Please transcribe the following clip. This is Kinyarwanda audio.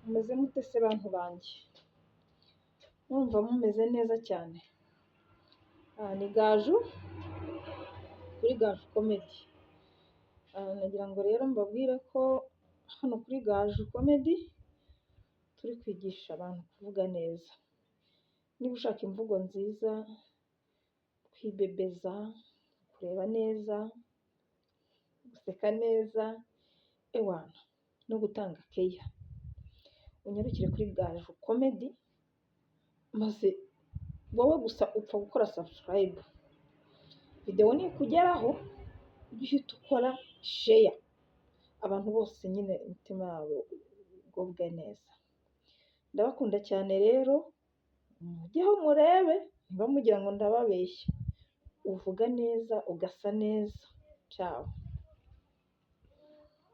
Mumeze mute se bantu banjye? Mwumva mumeze neza cyane? Aha ni Gaju kuri Gaju Comedy. Nagira ngo rero mbabwire ko hano kuri Gaju Comedy turi kwigisha abantu kuvuga neza. Niba ushaka imvugo nziza, kwibebeza, kureba neza, guseka neza, ewana no gutanga keya, unyarukire kuri Gaju Comedy, maze wowe gusa upfa gukora subscribe, videwo nikugeraho ujye uhita ukora share, abantu bose nyine imitima yabo igubwe neza. Ndabakunda cyane rero, mujyeho murebe niba mugira ngo ndababeshya, uvuga neza ugasa neza, ciao.